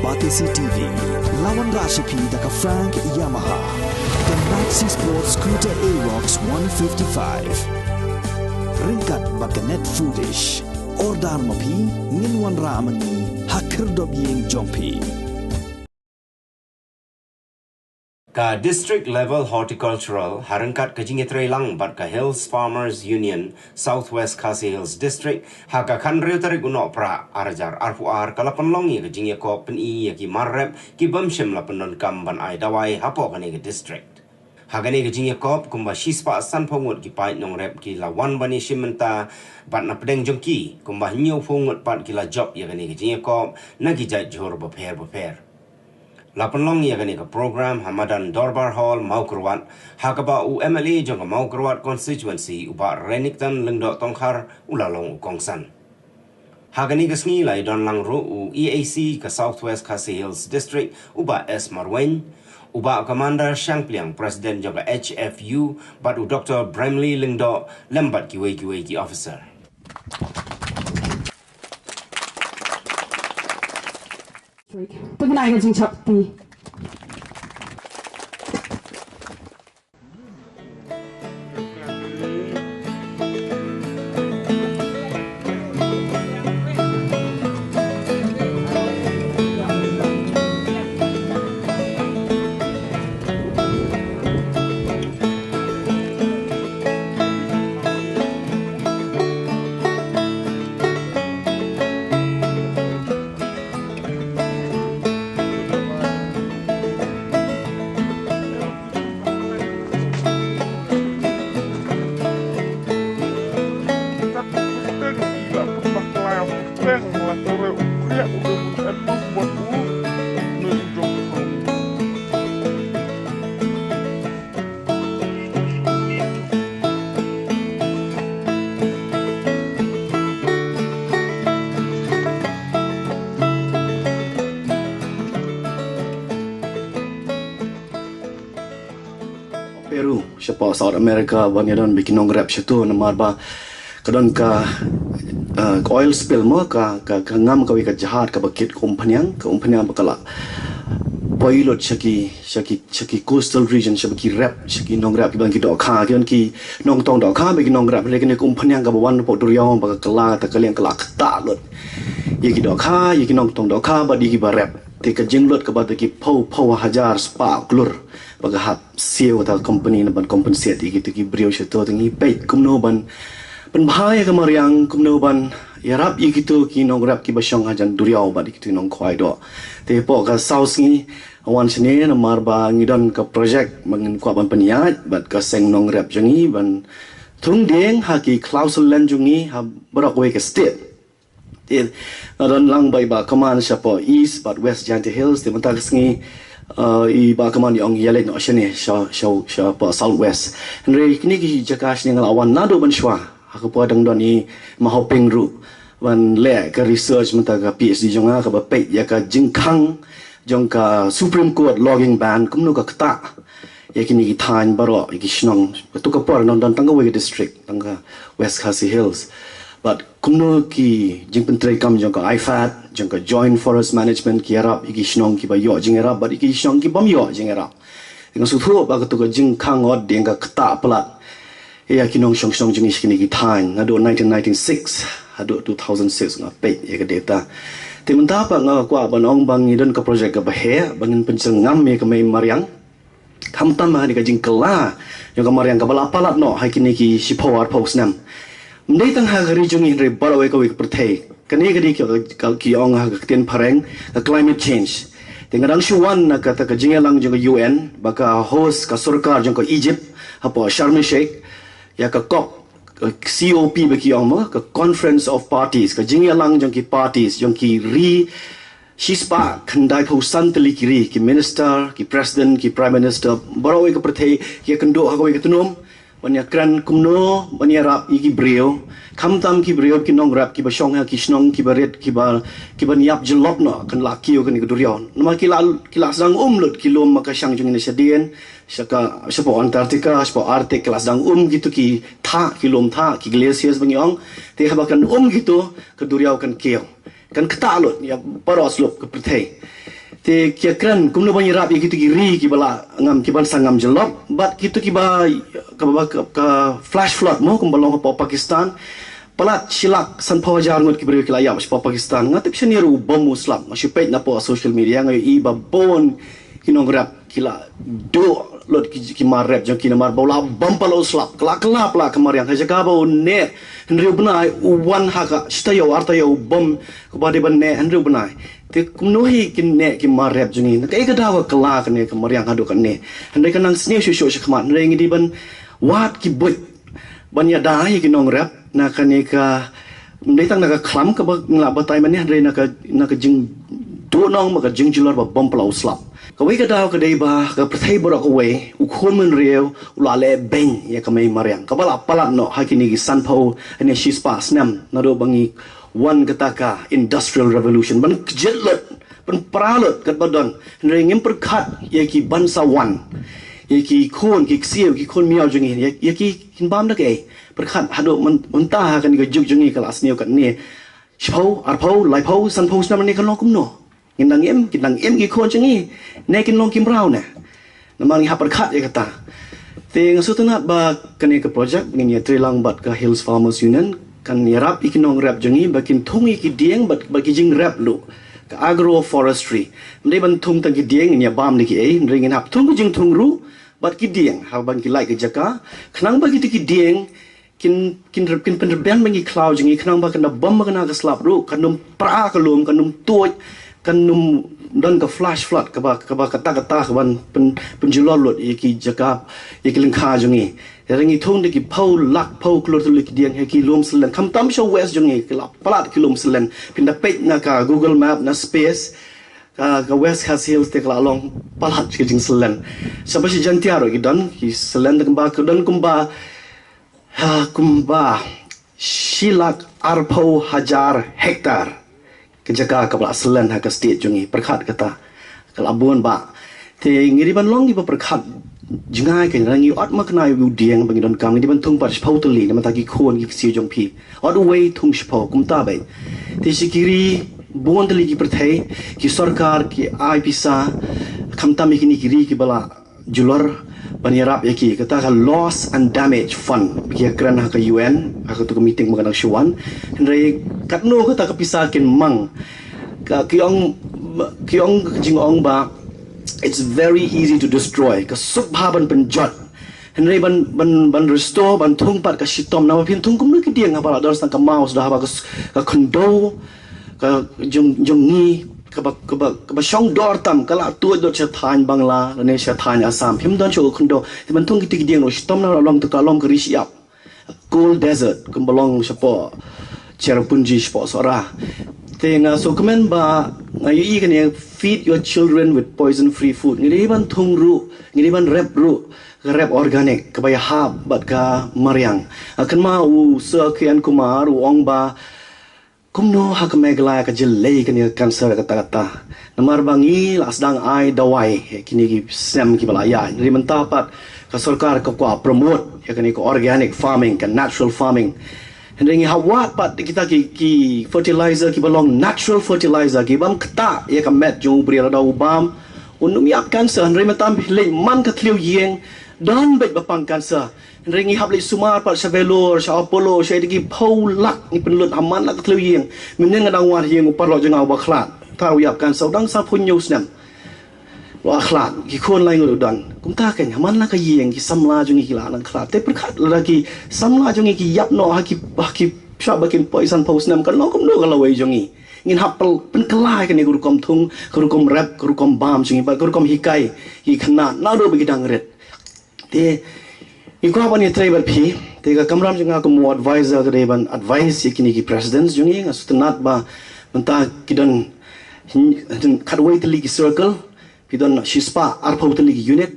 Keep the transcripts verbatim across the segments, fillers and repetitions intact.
Batesi T V, la wanrah sha phi da ka Frank Yamaha, ka Maxi Sport Scooter Aerox one fifty-five. Ryngkat bad ka Net Foodish. Order ma phi, ngin wanrah ma ngi ha khyrdop ïing jong phi. Ka District Level Horticultural, ha ryngkat ka jingïatreilang bad ka Hills Farmers Union, South West Khasi Hills District, ha ka khathynriew tarik u Nohprah, ar hajar arphew ar, ka la pynlong ïa ka jingïakop pyni ïa ki mar rep, ki bym shym la pyndonkam ban ai dawai hapoh kane ka district. Ha kane ka jingïakop, kumba shispah sanphew ngut ki paid nongrep ki la wan ban ïashim bynta, bad na pdeng jong ki, kumba hynñiewphew ngut pat ki la jop ïa kane ka jingïakop, na ki jait jhur bapher bapher. La pynlong ïa kane ka program ha madan Dorbar Hall, Mawkyrwat, ha kaba u M L A jong ka Mawkyrwat Constituency, u Bah Renikton Lyngdoh Tongkhar, u la long u kongsan. Ha kane ka sngi la ïadon lang ruh u E A C ka South West Khasi Hills District, u Bah S Marwein, u Bah Commander Shangpliang, President jong ka H F U, bad u Doktor Bramley Lyngdoh, lem bad kiwei kiwei ki officer. To bnai ka jingchap ti. Peru, shapoh South America, ban ïadon bad ki nongrep shato, namar ba ka don ka, eh, ka oil spill mo, ka, ka, ka ngam kawei ka jahaj kaba kit ka umphniang, ka umphniang ba ka la poi lut sha ki, sha ki, sha ki coastal region, sha ba ki rep, sha ki nongrep, ki ban ki dohkha, ki ban ki nongtong dohkha, ba ki nongrep, hynrei kane ka umphniang kaba wan hapoh duriaw, ba ka la, ta ka liang ka la ktah lut ïa ki dohkha, ïa ki nongtong dohkha, bad ïa ki ba rep. Te ka jinglut kaba da ki phew, phew hajar spah klur ba ka hap siew ta company na ban compensate ïa kito ki briew shato. Te ngi peit kumno ban pynbha ïa ka mariang, kumno ban ïarap ïa kito ki nongrep kiba shong hajan duriaw bad ïa kito ki nongkhwai doh. Te hapoh ka saw sngi wan shane namar ba ngi don ka project ba ngin kwah ban pynïaid bad ka seng nongrep jong ngi ban thung dieng ha ki cloud settlement jong ngi ha baroh kawei ka state. Te nga don lang bad i Bah Kaman shapoh East bad West Jaintia Hills, te mynta ka sngi, uh, i Bah Kaman i ong ïaleit noh shane sha, sha, shapoh South West. Hynrei kine ki jaka shane nga la wan naduh mynshuwa ha ka por dang don i Ma Hoping ruh ban leh ka research mynta ka P H D jong nga kaba peit ïa ka jingkhang jong ka Supreme Court logging ban, kumno ka ktah ïa kine ki thaiñ baroh, ïa ki shnong. Kato ka por nang don tang kawei ka district, tang ka West Khasi Hills. Bad kumno ki jingpyntreikam jong ka IFAD, jong ka Joint Forest Management ki ïarap ïa ki shnong kiba ïoh jingïarap bad ïa ki shnong ki bym ïoh jingïarap. Nga sngewthuh ba kato ka jingkhang ngot dang ka ktah palat ïa ki nongshong shnong jong ngi sha kine ki thaiñ naduh nineteen ninety-six haduh two thousand six, nga peit ïa ka data. Te mynta pat nga kwah ban ong ba ngi don ka project kaba heh ba ngin pynjngai ïa ka mei mariang. Khamtam ha kane ka jingkylla jong ka mariang kaba la palat noh ha kine ki shiphew arphew snem. Ym dei tang ha ka ri jong ngi hynrei baroh kawei ka pyrthei. Kane ka dei ka, ka, ki ong ha ka ktien phareng ka climate change. Te nga dang shu wan na kata ka jingïalang jong ka U N, ba ka host ka sorkar jong ka Egypt hapoh Sharm el Sheikh, ïa ka COP, ka C O P ba ki ong mo, ka Conference of Parties, ka jingïalang jong ki parties, jong ki ri shispah khyndai phew san tylli ki ri, ki minister, ki president, ki prime minister, baroh kawei ka pyrthei ki ïakynduh ha kawei ka tnum ban ïakren kumno ban ïarap ïa ki briew, khamtam ki briew ki nongrep kiba shong ha ki shnong kiba rit, kiba, kiba ïap jyllop noh, kan la kiew kane ka duriaw. Namar ki la, ki la sdang um lut ki lum ma ka shang jong ngi na shadien, sha ka, shapoh Antarctica, shapoh Arctic, ki la sdang um kito ki thah, ki lum thah, ki glaciers ba ngi ong. Te haba kan um kito, ka duriaw kan kiew, kan ktah lut ïa baroh slop ka pyrthei. Te ki ïakren kumno ban ïarap ïa kito ki ri kiba la ngam, kiban sa ngam jyllop, bad kito kiba, ka, ka, ka flash flood mo, kumba long hapoh Pakistan. Palat shi lak sanphew hajar ngut ki briew ki la ïap shapoh Pakistan. Nga tip shane ruh u bom u slap. Nga shu peit napoh social media, nga ïohi ba bun ki nongrep ki la duh lut ki, ki mar rep jong ki namar ba u la bom palat u slap. Ka la kylla palat ka mariang ha jaka ba u neh hynriew bnai, u wan ha ka shi taïew ar taïew u bom kaba dei ban neh hynriew bnai. Te kumno hi kin neh ki mar rep jong ngi? Na kaei ka daw ka kylla kane ka mariang haduh katne? Hynrei ka nang sniew shuh shuh shakhmat. Hynrei ngi dei ban wad ki buit ban ïada ïa ki nongrep na kane ka, ym dei tang na ka khlam kaba ngi la batai mynne, hynrei na ka, na ka jingduhnong bad ka jingjulor ba bom palat u slap. Kawei ka daw ka dei ba ka pyrthei baroh kawei, u khun bynriew u la leh beiñ ïa ka mei mariang kaba la palat noh ha kine ki sanphew ne shispah snem naduh ba ngi wan kata ka industrial revolution, ban kjit lut, ban pra lut katba don. Hynrei ngim pyrkhat ïa kiban sa wan, ïa ki khun, ki ksiew, ki khun miaw jong ngi, ïa, ïa ki kin bam da kaei? Pyrkhat haduh myn-, mynta ha kane ka juk jong ngi ka la sniew katne, shiphew, arphew, laiphew, sanphew snem ne kan long kumno? Ngin nang im, kin nang im ki khun jong ngi ne kin long ki mraw ne? Namar ngi hap pyrkhat ïa kata. Te nga sngewtynnat ba kane ka project ngin ïatreilang bad ka Hills Farmers Union kan ïarap ïa ki nongrep jong ngi ba kin thung ïa ki dieng bad, bad ki jingrep ruh, ka agroforestry. Ym dei ban thung tang ki dieng ngin ïa bam da kiei, hynrei ngin hap thung ki jingthung ruh bad ki dieng ha ban ki lait ka jaka, khnang ba kito ki dieng kin, kin, kin pynrben bad ki khlaw jong ngi, khnang ba kan da bom ba kan da ka slap ruh kan ym pra ka lum, kan ym tuid, kan ym don ka flash flood kaba, kaba kata kata kaban pyn, pynjulor lut ïa ki jaka, ïa ki lyngkha jong ngi. Ïa ngi thung da ki phew lak phew klur tylli ki dieng ha ki lum Syllen, khamtam sha west jong ngi, ki la palat ki lum Syllen. Phin da peit na ka Google Map, na space, ka, ka West Khasi Hills te ka la long palat ki jing Syllen. Sha ba shi Jaintia ruh ki don ki Syllen, da kumba, ki don kumba, ha, kumba shi lak arphew hajar hektar ka jaka kaba la Syllen ha ka state jong ngi. Pyrkhat kata, ka la bun ba. Te ngi dei ban long kiba pyrkhat jngai, ka ngi ot ma kane u dieng ba ngi donkam, ngi dei ban thung pat shiphew tylli, namar ta ki khun ki ksiew jong phi. Ot uwei thung shiphew, kumta beit. Te shi ki ri bun tylli ki pyrthei, ki sorkar ki ai pisa, khamtam ïa kine ki ri kiba la julor ban ïarap ïa ki, kata ka Loss and Damage Fund ba ki ïakren ha ka U N ha kato ka meeting ba ka nang shu wan. Hynrei katno kata ka pisa kin mang? Ka, ki ong, ki ong, ka jingong ba it's very easy to destroy, ka suk bha ban pynjot. Hynrei ban, ban, ban restore, ban thung pat ka shitom. Namar phin thung kumno ki dieng haba la don sa ka maw, suda haba ka s-, ka khyndew ka jong, jong ngi, kaba, kaba, kaba shong dor tam, ka la tuid lut sha thaiñ Bangla lane sha thaiñ Assam. Phim don shuh ka khyndew. Te ban thung kito ki dieng ruh shitom, na la long tu ka long ka ri shyiap, cold desert, kumba long shapoh Cherrapunji, shapoh Sohra. Te nga sngewkmen ba nga ïohi kane, feed your children with poison free food. Ngi dei ban thung ruh, ngi dei ban rep ruh ka rep organic kaba ïahap bad ka mariang. Nga kynmaw u Sir Kiran Kumar u ong ba kumno ha ka Meghalaya ka jyllei kane ka cancer kata kata. Namar ba ngi la sdang ai dawai ïa kine ki snem kiba la ïaid. Hynrei mynta pat ka sorkar ka kwah promote ïa kane ka organic farming, ka natural farming. Hynrei ngi hap wad pat kita ki, ki fertilizer kiba long natural fertilizer, ki bym ktah ïa ka met jong u briew, lada u bam un ym ïap cancer. Hynrei mynta phi leit man ka thliew ïing, don beit ba pang cancer. Hynrei ngi hap leit sumar pat sha Vellore, sha Apollo, sha ïa ki phew lak ngi pynlut ha man la ka thliew ïing. Mynhynnin nga dang wan ha ïing u paralok jong nga uba khlad, ta u ïap cancer, u dang sanphew hynñiew snem. Ba khlad, ki khun lai ngut u don. Kumta keiñ, ha man la ka ïing ki samla jong ngi ki la nang khlad. Te pyrkhat lada ki samla jong ngi ki ïap noh ha ki, ha ki shah ba kin poi sanphew snem, kan long kumno ka lawei jong ngi? Ngin hap pyn-, pynkylla ïa kane ka rukom thung, ka rukom rep, ka rukom bam jong ngi, bad ka rukom hikai ïa ki khynnah naduh ba ki dang rit. Te ngi kwah ban ïatrei bad phi, te ka kamram jong nga kum u advisor ka dei ban advise ïa kine ki presidents jong ngi. Nga sngewtynnat ba mynta ki don khatwei tylli ki circle, ki don shispah arphew tylli ki unit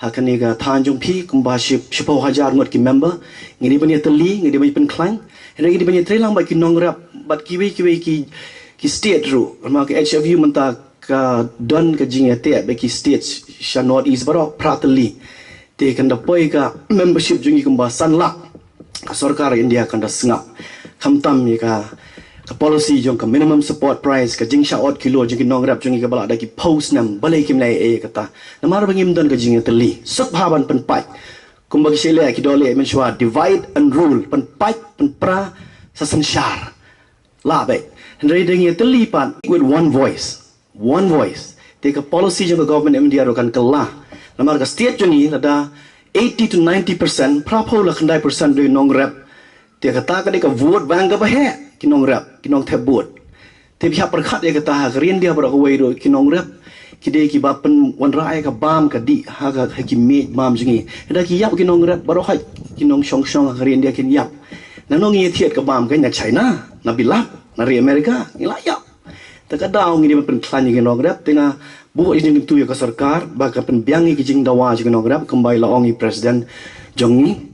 ha kane ka thaiñ jong phi, kumba shi, shiphew hajar ngut ki member. Ngi dei ban ïatylli, ngi dei ban pynkhlaiñ, hynrei ngi dei ban ïatreilang bad ki nongrep, bad kiwei kiwei ki, ki state ruh. Namar ka H F U mynta ka don ka jingïateh bad ki state sha North East baroh phra tylli. Te kan da poi ka membership jong ngi kumba san lak, ka sorkar India kan da sngap. Khamtam ïa ka Ka policy jong ka minimum support price, ka jingshah ot kilo jong ki nongrep jong ngi kaba la da ki phew snem, balei kim leh ei ei kata? Namar ba ngim don ka jingïatylli. Suk bha ban pynpait. Kumba ki shu leh ki doh leh mynshuwa, divide and rule, pynpait, pynpra, sa synshar. Lah beit. Hynrei da ngi ïatylli pat with one voice. One voice. Te ka policy jong ka government of India ruh kan kylla. Namar ka state jong ngi lada eighty to ninety percent, phra phew la khyndai percent dei nongrep. Te kata ka dei ka vote bank kaba heh, ki nongrep, ki nongthep vote. Te phi hap pyrkhat ïa kata, ha ka ri India baroh kawei ruh ki nongrep ki dei kiba pynwanrah ïa ka bam ka dih ha ka, ha ki miej bam jong ngi. Lada ki ïap ki nongrep baroh, ha ki nongshong shong ha ka ri India kin ïap. Nangno ngi ïa thied ka bam? Ka na China, na Bilat, na ri America, ngi la ïap. Te ka daw ngi dei ban pynkhlaiñ ïa ki nongrep. Te nga buh ïa ka jingkyntu ïa ka sorkar ba ka pynbiang ïa ki jingdawa jong ki nongrep, kumba la ong i president jong ngi.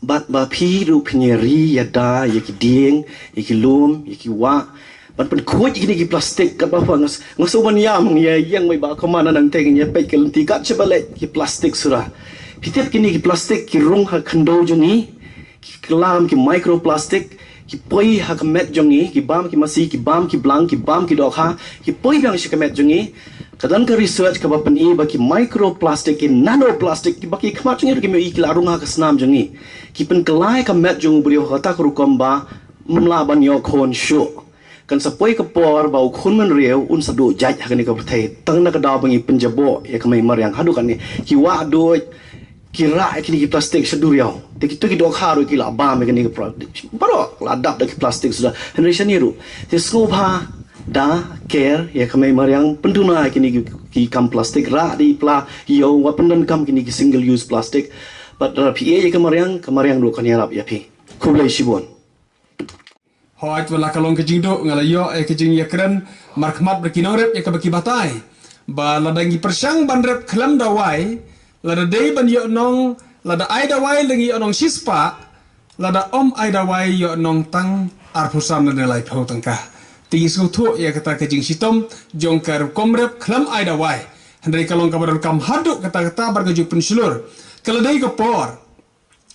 Bad ba phi ruh phin ïa ri ïa da ïa ki dieng, ïa ki lum, ïa ki wah, ban pynkhuid ïa kine ki plastik. Katba pha nga s-, nga shu ban ïam, ïa ïeng mei ba kumne nangtei, ïa peit ki lynti kat shaba leh ki plastik shuh. Phi tip kine ki plastik ki rung ha khyndew jong ngi, ki kylla kum ki microplastic, ki poi ha ka met jong ngi, ki bam ki masi, ki bam ki blang, ki bam ki dohkha, ki poi biang sha ka met jong ngi. Ka don ka research kaba pyni ba ki microplastic, ki nanoplastic, kiba ki khmat jong ngi ruh kim ïohi, ki la rung ha ka snam jong ngi, ki pynkylla ïa ka met jong u briew ha kata ka rukom ba ym lah ban ïoh khun shuh. Kan sa poi ka por ba u khun bynriew un sa duh jait ha kane ka pyrthei, tang na ka daw ba ngi pynjaboh ïa ka mei mariang. Haduh katne ki wah duh, ki rah ïa kine ki plastik sha duriaw. Te kito ki dohkha ruh ki la bam ïa kine ki plastik. Baroh la dap da ki plastik shuh. Hynrei shane ruh, te sngewbha da ker ïa ka mei mariang, pynduna ïa kine ki, ki kam plastik, rah da i pla ïew, wat pyndonkam kine ki single use plastic. Bad lada phi ïeh ïa ka mariang, ka mariang ruh kan ïarap ïa phi. Khublei shibun. Hooid, wat la ka long ka jingduh, nga la ïoh ïa ka jingïakren markhmat bad ki nongrep ïa kaba ki batai ba lada ngi pyrshang ban rep khlem dawai, lada dei ban ïoh nong, lada ai dawai la ngi ïoh nong shispah, lada ym ai dawai ïoh nong tang arphew san lane laiphew tyngka. Te ngi sngewthuh ïa kata ka jingshitom jong ka rukom rep khlem ai dawai. Hynrei ka long kaba donkam haduh katta katta bad ka ju pynshlur. Ka la dei ka por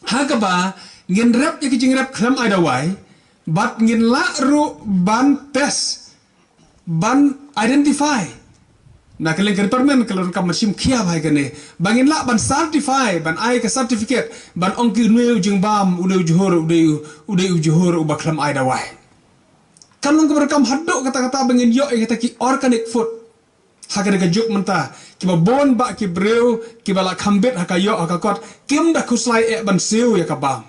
ha kaba ngin rep ïa ka jingrep khlem ai dawai, bad ngin lah ruh ban test, ban identify. Na ka liang ka department ka la donkam ban shim khia bha ïa kane, ba ngin lah ban certify, ban ai ka certificate, ban ong ki une u jingbam, une u jhur, u dei u, u dei u jhur uba khlem ai dawai. Ka long kaba donkam haduh katta katta ba ngin ïoh ïa kita ki organic food. Ha kane ka juk mynta, kiba bun ba ki briew kiba la kham bit ha ka ïoh ha ka kot, kim da khuslai eh ban siew ïa ka bam.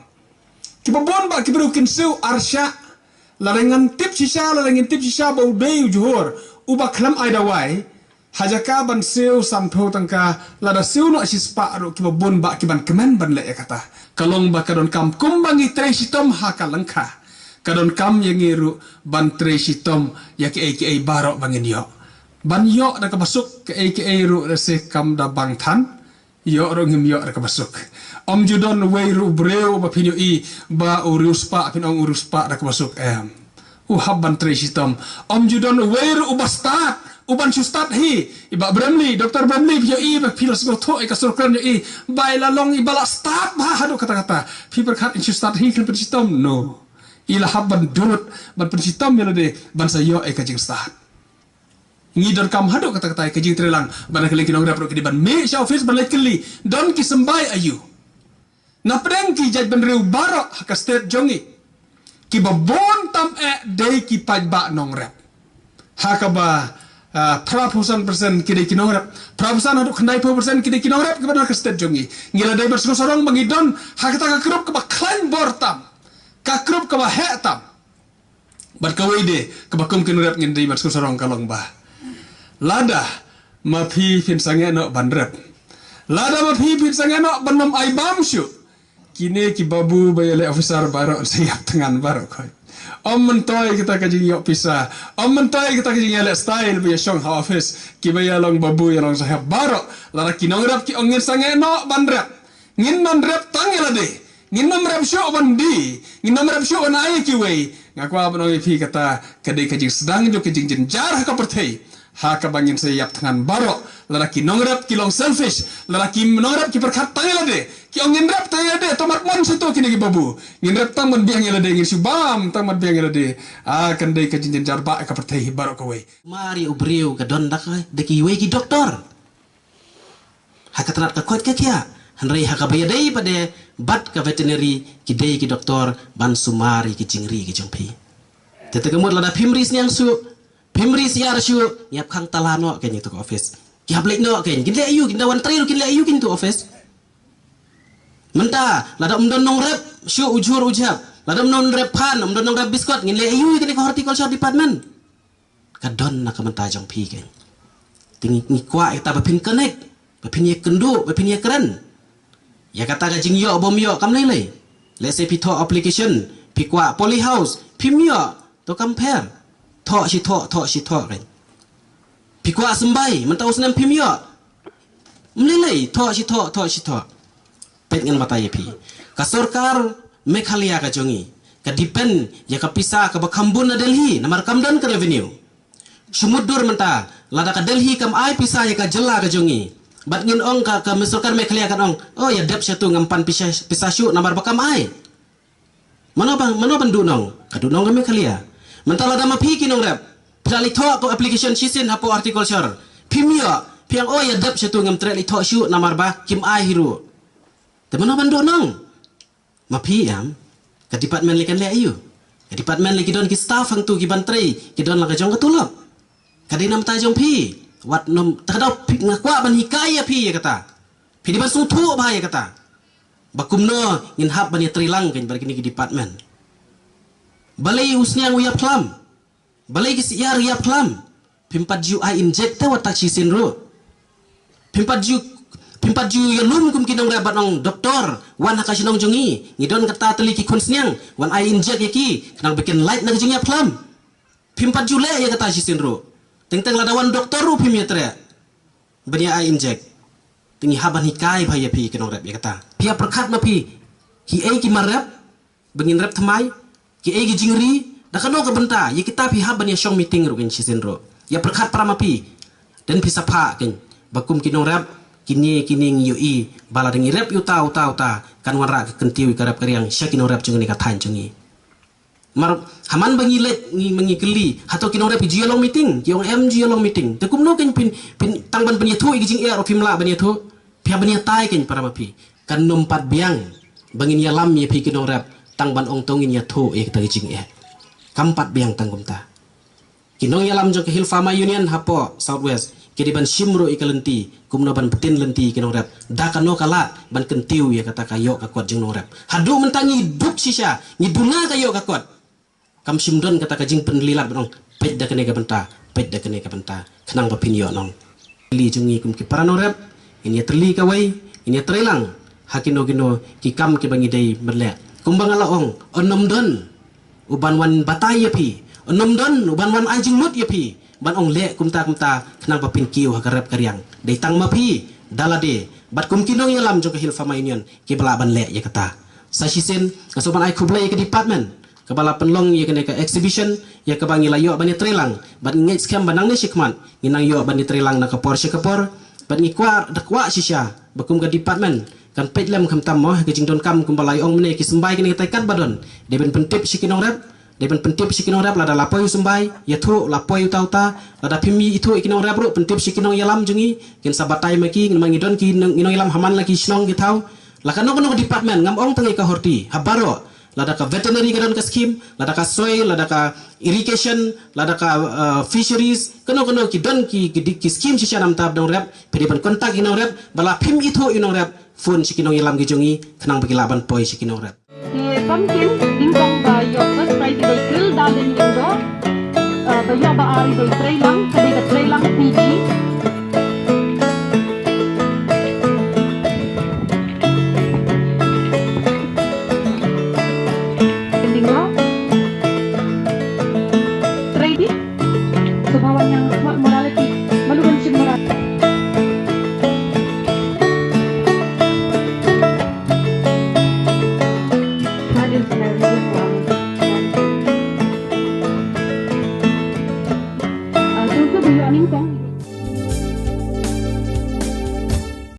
Kiba bun ba ki briew kin siew arshah. Lada ngan tip shisha, lada ngin tip shisha ba u dei u jhur uba khlem ai dawai, ha jaka ban siew sanphew tyngka, lada siew noh shispah ruh, kiba bun ba ki ban kmen ban leh ïa kata. Ka long ba ka donkam kumba ngi trei shitom ha ka lyngkha, ka donkam ïa ngi ruh ban trei shitom ïa kiei kiei baroh ba ngin ïoh. Ban ïoh da kaba suk, kiei kiei ruh da se kam da bang than, ïoh ruh ngim ïoh da kaba suk. Ym ju don uwei ruh u briew ba phin ïohi ba u riewspah phin ong u riewspah da kaba suk, em. U hap ban trei shitom. Ym ju don uwei ruh uba stad, uban shu stad hi. I Bah Bramley, Doktor Bramley, phi ïohi ba phi la sngewthuh ïa ka sur kren ïohi ba i la long iba la stad bha haduh katta katta. Phi pyrkhat in shu stad hi kan pynshitom? No. I la hap ban durut, ban pynshitom ïa lade, ban sa ïoh ïa ka jingstad. Ngi donkam haduh katta katta ïa ka jingtreilang, ba na ka liang ki nongrep ruh ki dei ban mih sha office ban leit kylli, don ki symbai aïu. Na pdeng ki jaitbynriew baroh ha ka state jong ngi, kiba bun tam eh dei ki paidbah nongrep. Ha kaba, ah, phra phew san percent ki dei ki nongrep, phra phew san haduh khyndai phew percent ki dei ki nongrep kiba don ha ka state jong ngi. Ngi la dei ban sngewsarong ba ngi don ha kata ka group kaba khlaiñ bor tam, ka group kaba heh tam. Bad kawei de, kaba kum ki nongrep ngin dei ban sngewsarong ka long ba, lada ma phi phin sangeh noh ban rep, lada ma phi phin sangeh noh ban ym ai bam shuh, kine ki babu ba ïaleh officer baroh sa ïap thngan baroh khoit. Ym myntoi kita ka jingïoh pisa, ym myntoi kita ka jingïaleh style ba ïashong ha office, kiba ïalong babu ïalong sahep baroh. Lada ki nongrep ki ong ngin sangeh noh ban rep, ngin ym rep tang ïa lade, ngin ym rep shuh ban die, ngin ym rep shuh ban ai ïa kiwei. Nga kwah ban ong ïa phi kata ka dei ka jingsdang jong ka jingjynjar ha ka pyrthei. Ha kaba ngin sa ïap thngan baroh, lada ki nongrep ki long selfish, lada ki nongrep ki pyrkhat tang ïa lade, ki ong ngin rep tang ïa lade, to mat mon sha to kine ki babu. Ngin rep tang ban biang ïa lade, ngin shu bam tang ban biang ïa lade. Ah, kan dei ka jingjynjar ba ka pyrthei baroh kawei. Mar ïa u briew ka don da ka, da kiwei ki doktor. Ha ka tnat ka koit ka khiah. Hynrei ha kaba ïadei bad de, bad ka veterinary, ki dei ki doktor ban sumar ïa ki jingri ki jong phi. Te te ka mut lada phim ri sniang shuh, phim ri syiar shuh, ngi hap khang tala noh kein ïa tu ka office. Ki hap leit noh kein, kin leh aïu, kin da wan trei ruh kin leh aïu kein tu office. Mynta lada ym don nongrep shuh u jhur u jhep, lada ym don nongrep phan, ym don nongrep biskot, ngin leh aïu ïa kane ka horticulture department. Ka don na ka bynta jong phi kein. Te ngi, ngi kwah ïa kata ba phin connect, ba phin ïakynduh, ba phin ïakren. Ïa kata ka jingïoh bym ïoh kam lei lei. Let's say phi thoh application, phi kwah polyhouse, phim ïoh, to kam pher. Thoh shi thoh, thoh shi thoh kein. Phi kwah symbai, mynta u snem phim ïoh. Ym lei lei, thoh shi thoh, thoh shi thoh. Peit ngan batai ïa phi. Ka sorkar Meghalaya ka jong ngi ka depend ïa ka pisa kaba kham bun na Delhi, namar kam don ka revenue. Shu mutdur mynta, lada ka Delhi kam ai pisa ïa ka jylla ka jong ngi, bad ngin ong ka, ka sorkar Meghalaya kan ong, oh, ïa dep sha tu, ngam pan pisa, pisa shuh namar ba kam ai. Mano ban, mano ban duhnong? Ka duhnong ka Meghalaya. Mynta lada ma phi ki nongrep, phi la leit thoh ka application shisien hapoh horticulture, phim ïoh, phi ong, oh, ïa dep sha tu, ngam treh leit thoh shuh namar ba kim ai hi ruh. Te mano ban duhnong? Ma phi em? Ka department lei kan leh aïu? Ka department lei ki don ki staff hangtu ki ban trei, ki don la ka jong ka tulop. Ka dei na bynta jong phi. Wat nym, ta ka daw phi, nga kwah ban hikai ïa phi ïa kata. Phi dei ban sngewthuh bha ïa kata. Ba kumno ngin hap ban ïatreilang kein bad kine ki department. Balei u sniang u ïap khlam? Balei ki syiar ïap khlam? Phim pat ju ai inject te wat tak shisien ruh. Phim pat ju, phim pat ju ïalum kum ki nongrep bad ong doktor, wan ha ka shnong jong ngi, ngi don kata tylli ki khun sniang, wan ai inject ïa ki, khnang ba kin lait na ka jingïap khlam. Phim pat ju leh ïa kata shisien ruh. Teng teng lada wan doktor ruh phim ïatreh ban ïa ai inject. Te ngi hap ban hikai bha ïa phi ki nongrep ïa kata. Phi ïa pyrkhat ma phi, kiei ki mar rep ba ngin rep thymmai, kiei ki jingri, da kano ka bynta, ïa kita phi hap ban ïa shong meeting ruh kein shisien ruh. Ïa pyrkhat para ma phi. Dang phi sa phah kein ba kum ki nongrep, kine kine ngi ïohi ba lada ngi rep ïa uta uta uta, kan wanrah ka kyntiew ïa ka rep ka riang sha ki nongrep jong kane ka thaiñ jong ngi. Mar, ha man ba ngi leit, ngi, ma ngi kylli, hato ki nongrep ki ju ïa long meeting? Ki ong em, ju ïa long meeting. Te kumno kein phin, phin tang ban pynïathuh ïa ki jingeh ruh phim lah ban ïathuh? Phi hap ban ïatai kein para ma phi. Kan nym pat biang ba ngin ïalam ïa phi ki nongrep tang ban ong to ngin ïathuh ïa kita ki jingeh. Kam pat biang tang kumta. Ki nongïalam jong ka Hill Farmer Union hapoh South West ki dei ban shim ruh ïa ka lynti, kumno ban pyntin lynti ïa ki nongrep, da kano ka lad ban kyntiew ïa kata ka ïoh ka kot jong nongrep. Haduh mynta ngi duk shisha, ngi duna ka ïoh ka kot. Kam shym don kata ka jingpynlait lad ban ong peit da kane ka bynta, peit da kane ka bynta, khnang ba phin ïoh nong. Kylli jong ngi kum ki para nongrep, ngin ïatylli kawei, ngin ïatreilang ha kino kino ki kam kiba ngi dei ban leh. Kumba nga la ong, un nym don uban wan batai ïa phi, un nym don uban wan ai jingmut ïa phi ban ong leh kumta kumta, khnang ba phin kiew ha ka rep ka riang. Dei tang ma phi da lade bad kum ki nongïalam jong ka Hill Farmer Union kiba lah ban leh ïa kata. Sa shisien nga sngewbha ban ai khublei ïa ka department kaba la pynlong ïa kane ka exhibition, ïa kaba ngi la ïoh ban ïatreilang, bad ngi ngeit skhem ba nangne shakhmat ngin nang ïoh ban ïatreilang na ka por sha ka por. Bad ngi kwah, da kwah shisha ba kum ka department kan peit lem khamtam mo ha ka jingdonkam kumba la ong mynne, ki symbai kine kitai katba don, dei ban pyntip sha ki nongrep, dei ban pyntip sha ki nongrep, lada la poi u symbai, ïathuh, la poi uta uta, lada phim ïathuh ïa ki nongrep ruh, pyntip sha ki nongïalam jong ngi, kin sa batai ma ki, namar ngi don ki nong, ngi nongïalam ha man la ki shnong ki thaw. La kano kano ka department, ngam ong tang ïa ka horti, ha baroh. Lada ka veterinary ka don ka scheme, lada ka soil, lada ka irrigation, lada ka, uh, fisheries, kano kano ki don ki, ki, ki scheme shisha namar ba nongrep, phi dei ban contact ïa nongrep, ba la phim ithuh ïa nongrep, phone sha ki nongïalam ki jong ngi, khnang ba ki lah ban poi sha ki nongrep. Te pumpkin, ding jong ba ïoh first prize i dei Kil Dalin Lyngdoh, uh, ba ïoh ba ar i dei Treilang, ka dei ka Treilang P G. Lyngdoh.